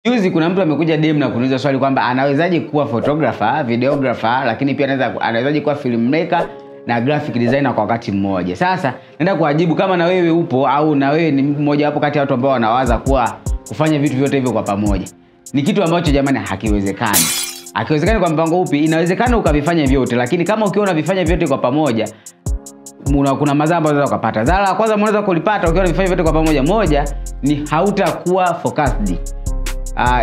Juzi kuna mtu amekuja DM na kuniuliza swali kwamba anawezaje kuwa photographer, videographer, lakini pia anawezaje kuwa filmmaker na graphic designer kwa wakati mmoja. Sasa naenda kuwajibu kama na wewe upo au na wewe ni mmoja wapo kati ya watu ambao wanawaza kuwa kufanya vitu vyote hivyo kwa pamoja. Ni kitu ambacho jamani hakiwezekani. Hakiwezekani kwa mpango upi? Inawezekana ukavifanya vyote, lakini kama ukiwa unavifanya vyote kwa pamoja kuna madhara ambayo unaweza kupata. Dhara la kwanza unaweza kulipata ukiwa unavifanya vyote kwa pamoja, moja ni hautakuwa focused.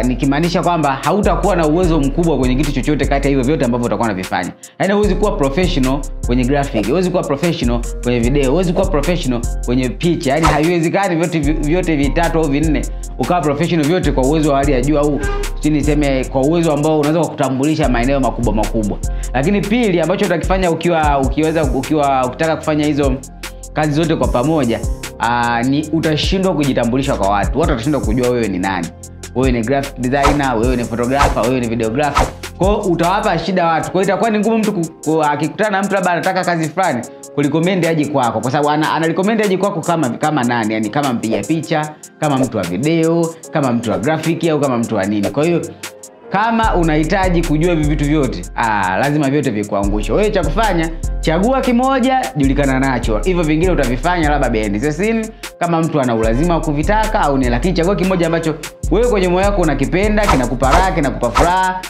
Nikimaanisha kwamba hautakuwa na uwezo mkubwa kwenye kitu chochote kati ya hivyo vyote ambavyo utakuwa unavifanya. Yaani huwezi kuwa professional kwenye graphic, huwezi kuwa professional kwenye video, huwezi kuwa professional kwenye picha. Yaani haiwezekani vyote vitatu au vinne ukawa professional vyote kwa uwezo wa hali ya juu, au niseme kwa uwezo ambao unaweza kukutambulisha maeneo makubwa makubwa. Lakini pili ambacho utakifanya ukiwa ukitaka kufanya hizo kazi zote kwa pamoja, ni utashindwa kujitambulisha kwa watu. Watu watashindwa kujua wewe ni nani. Wewe ni graphic designer, wewe ni photographer, wewe ni videographer. Kwa hiyo utawapa shida watu. Kwa hiyo itakuwa ni ngumu mtu akikutana na mtu labda anataka kazi fulani kurecommend aje kwako, kwa sababu ana recommend aje kwako kama nani? Yani kama mpiga picha, kama mtu wa video, kama mtu wa graphic au kama mtu wa nini. Kwa hiyo kama unahitaji kujua hivi vitu vyote, lazima vyote vikuangushe. Wewe cha kufanya, chagua kimoja, julikana nacho. Hivyo vingine utavifanya labda behind the scene kama mtu ana ulazima wa kuvitaka au ni, lakini chagua kimoja ambacho wewe kwenye moyo wako unakipenda, kinakupa raha, kinakupa furaha.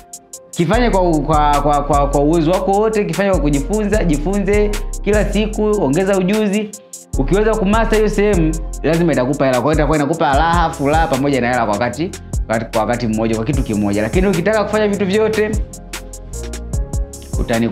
Kifanye kwa uwezo wako wote, kifanye kwa kujifunza, jifunze kila siku, ongeza ujuzi. Ukiweza kumaster hiyo sehemu, lazima itakupa hela. Kwa hiyo itakuwa inakupa raha, furaha pamoja na hela kwa wakati mmoja, kwa kitu kimoja. Lakini ukitaka kufanya vitu vyote utani